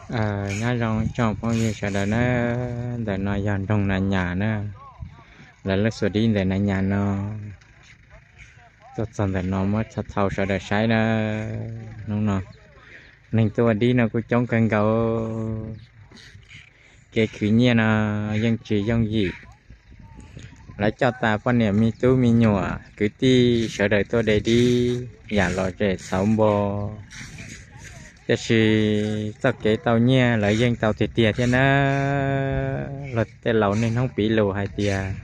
Nyob zoo tsoom phooj ywg sawv daws na, ntawm no yog nroog Na Nyas na, lawv lub xua dib ntawm Na Nyas no. Tuaj txog ntawm no muab thaij rau sawv daws saib na. Hnub no neeg tuaj ua dib no kuj coob kawg nkaus. Kev khwv nyiaj no yeej tsis yooj yim. Lawv coj tas poj niam me tub me nyuam kwv tij sawv daws tuaj de dib yam los zem txhawv npo. Tiam sis txoj kev tau nyiaj lawv yeej tau tiag tiag thiab na. Luag tej laus niaj hnub piv lus hais tias,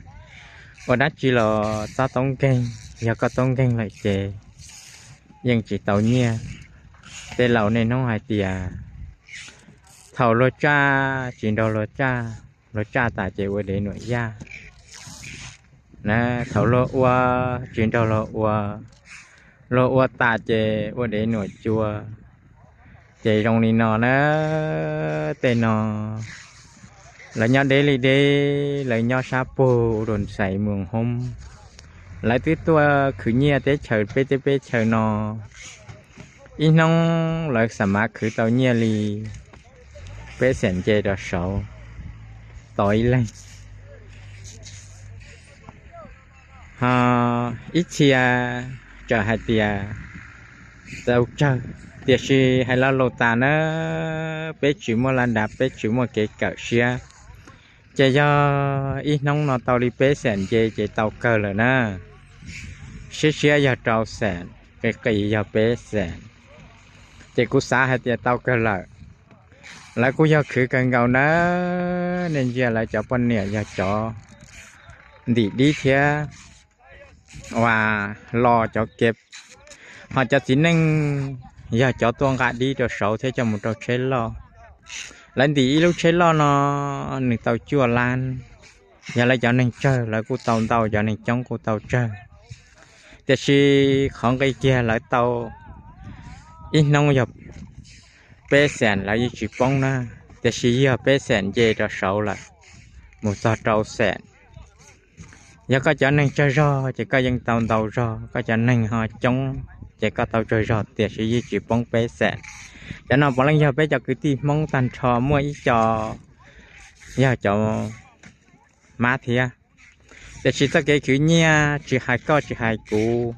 ua dab tsi los txhob toob nkeeg, yog koj toob nkeeg lawm ces yeej tsis tau nyiaj. Tej laus niaj hnub hais tias, thaum luag tsaj tsis nrog luag tsaj, luag tsaj tas ces ua dev nuam yaj. Na, thaum luag ua tsis nrog luag ua, luag ua tas ces ua dev nuam cua. Ces zoo li no na, tej no lawv nyob deb li deb, lawv nyob sab puag Udoxais Moos Hoob. Lawv twb tuaj khwv nyiaj teb chaws peb teb peb chaws no, ib hnub lawv xam mav khwv tau nyiaj li peb xees nce rau saud tos ib leeg. Ho ib txhia txawm hais tias tau tsawg, tiam sis hais lo lus tas na, peb tsis muaj laj dav, peb tsis muaj kev kawm siab. Ces yog ib hnub no tau li peb xees nce ces tau kawg lawm na. Siab siab yog rau xees, qis qis yog peb xees, ces kuv xav hais tias tau kawg lawm. Lawv kuj yog khwv kawg nkaus na, nej ntsia lawv cov poj niam yog cov ntim dib thiab uas lo cov kev, ho cov txiv neej yog cov tuaj nqa dib rau saud thiab coj mus rau tsheb loj. Lawv ntim ib lub tsheb loj no nws tau cuaj lab. Yog lawv cov neeg tsawg lawv kuj tau ntau, cov neeg coob kuj tau tsawg. Tiam sis qhov nqi kiag lawv tau ib hnub yog peb xees lawv yeej tsis poob na, tiam sis yog peb xees nce rau saud lawm mus txog rau xees. Yog koj cov neeg tsawg zog ces koj yeej tau ntau zog, koj cov neeg ho coob ces koj tau tsawg zog tiam sis yeej tsis poob peb xees. Cov no puav leej yog peb cov kwv tij Hmoob tag nrho, muaj ib co yog cov mab thiab. Tiam sis txoj kev khwv nyiaj tsis hais koj tsis hais kuv,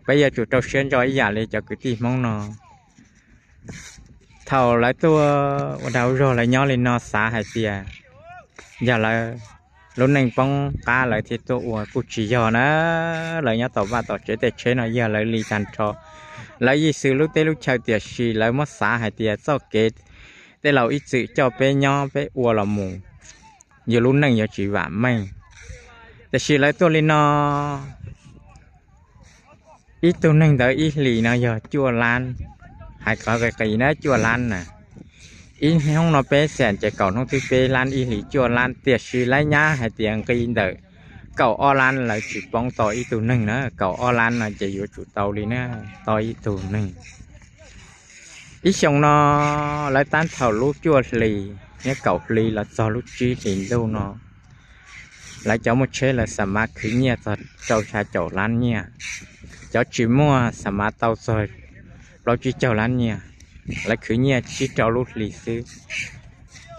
peb yuav tsum rau siab ntso ib yam li cov kwv tij Hmoob no. Thaum lawv tuaj ua dag ua zog lawv nyob li no xav hais tias yog lawv lub neej poob qab lawv thiaj tuaj ua, kuj tsis yog na. Lawv nyob tom vaj tom tsev, tej tsheb no yog lawv li tag nrho, lawv yeej xws lub teb lub chaw, tiam sis lawv muab xav hais tias txoj kev tej laus ib txwm coj peb nyob peb ua los mus, yus lub neej yuav tsis vam meej. Tiam sis lawv tuaj li no, ib tug neeg ntawd ib hlis no yog cuaj lab, hais qhov qis qis na cuaj lab na. Ib hnub no peb xees ces kaum hnub twb peb lab, ib hlis cuaj lab, tiam sis lawv nyab hais tias nqi ntawm kaum ob lab lawv tsis poob tau ib tug neeg na, kaum ob lab no ces yuav tsum tau li na, tau ib tug neeg. Ib xyoos no lawv tab thaum lub cuaj hlis, nyob kaum hli los txog lub tsib hlis ntuj no, lawv cov muaj tsheb lawv xam mav khwv nyiaj txog rau xya caum lab nyiaj, cov tsis muaj xam mav tau txog plaub tsib caug lab nyiaj. Lawv khwv nyiaj tsib rau lub hlis xwb,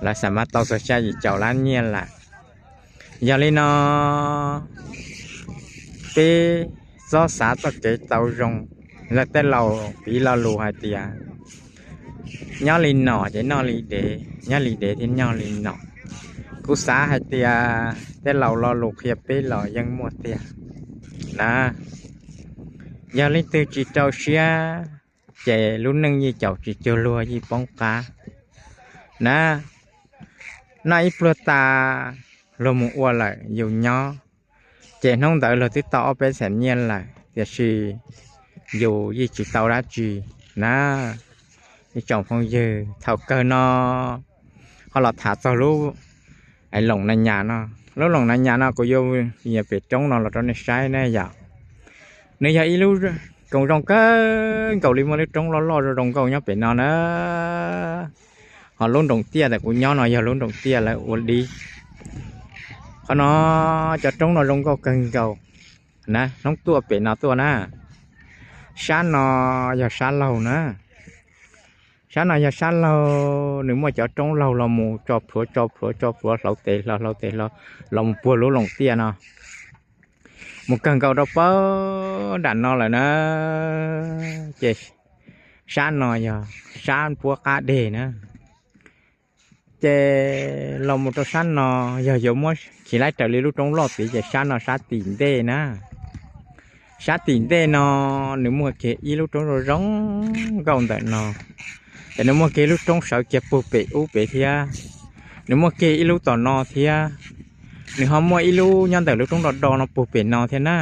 lawv xam mav tau txog xya yim caum lab nyiaj lawm. Yog li no, peb txhob xav txoj kev tau zoo. Lawv tej laus piv lo lus hais tias nyob li nom ces noj li dev, nyob li dev thiaj noj li nom. Kuv xav hais tias tej laus lo lus qhia peb los yeej muaj tiag na. Yog leej twg tsis rau siab ces lub neej yeej caum tsis cuag luag, yeej poob qab na. Noj ib pluag tas, luag mus ua lawm yus nyob, ces hnub ntawd luag twb tau ob peb xees nyiaj lawm tiam sis yus yeej tsis tau dab tsi na. Ib tsoom phooj ywg, thaum kawg no ho los tham txog lub Loos Na Nyas no. Lub Loos Na Nyas no kuv yuav pem roob no los rau nej saib ne yom. Nws yog ib lub koom zoo kawg nkaus li, muaj lub roob loj loj zoo zoo nkauj nyob pem no na. Ho lub nroog tiaj ntawm kuv nyob no yog lub nroog tiaj lawv ua dib. Qhov no cov roob no zoo nkauj kawg nkaus na, hnub tuaj pem no tuaj na. Sab no yog sab laug na. Sab no yog sab laug, nws muaj cov roob laug los mus tso plhuav tso plhuav tso plhuav, hlauv tes hlauv hlauv tes hlauv, los mus puag lub loos tiaj no, mus kawg nkaus rau pab nram no lawm na. Ces sab no yog sab puab qab deg na. Ces los mus rau sab no, yog yuav muab khi laib raws li lub roob loj tid ces sab no sab tim ntej na. Sab tim ntej no nws muaj kiag ib lub roob zoo zoo nkauj ntawm no. Ces nws muaj kiag lub roob sawv kiag puag pem ub pem thiab. Nws muaj kiag ib lub tom no thiab. Nws ho muaj ib lub nyob ntawm lub roob do do no puag pem no thiab na.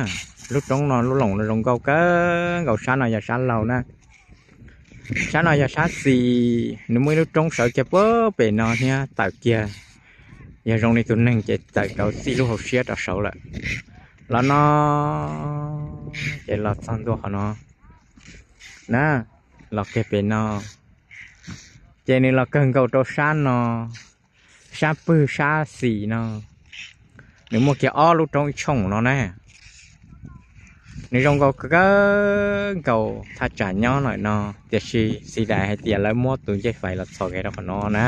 Lub roob no lub loos no zoo nkauj kawg nkaus, sab no yog sab laug na. Sab no yog sab xis, nws muaj ib lub roob sawv kiag puag pem no thiab, tawm kiag, yog zoo li tus neeg ces tawm rau txij lub hauv siab rau saud lawm. Los no, ces los txog ntua qhov no na, los kiag pem no, ces nws los kawg nkaus rau sab no, sab pwg sab xis no, nws muaj kiag ob lub roob ib tshooj no na. Nws zoo nkauj kawg nkaus thaj tsam nyob lawm no, tiam sis xis dais hais tias lawv muab tus ncej fais los txhos kiag rau qhov no na.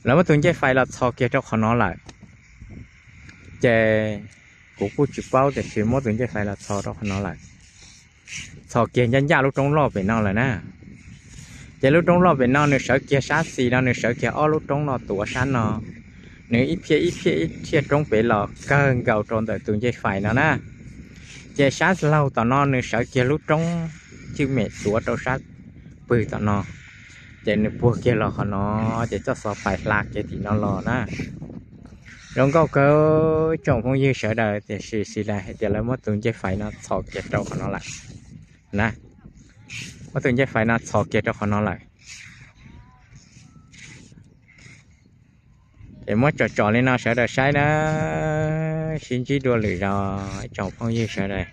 Lawv muab tus ncej fais los txhos kiag rau qhov no lawm, ces kuv kuj tsis paub tiam sis muab tus ncej fais los txhos rau qhov no lawm. Txhos kiag ncaj ncaj lub roob loj pem no lawm na. Ces lub roob loj pem no nws sawv kiag sab xis no, nws sawv kiag ob lub roob no tuav sab no, nws ib phiaj ib phiaj ib phiaj roob pem los kawg nkaus rau ntawm tus ncej fais no na. Ces sab laug tom no nws sawv kiag lub roob cwj mem tuav rau sab pwg tom no, ces nws puag kiag los qhov no, ces txoj xov pais hla kiag tim no los na. Zoo nkauj kawg tsoom phooj ywg sawv daws, tiam sis xis dais hais tias lawv muab tus ncej fais no txhos kiag rau qhov no lawm na. Muab tus ncej fais no txhos kiag rau qhov no lawm. Ces muab tsom tsom li no sawv daws saib na, sib ntsib dua lwm zaus tsoom phooj ywg sawv daws.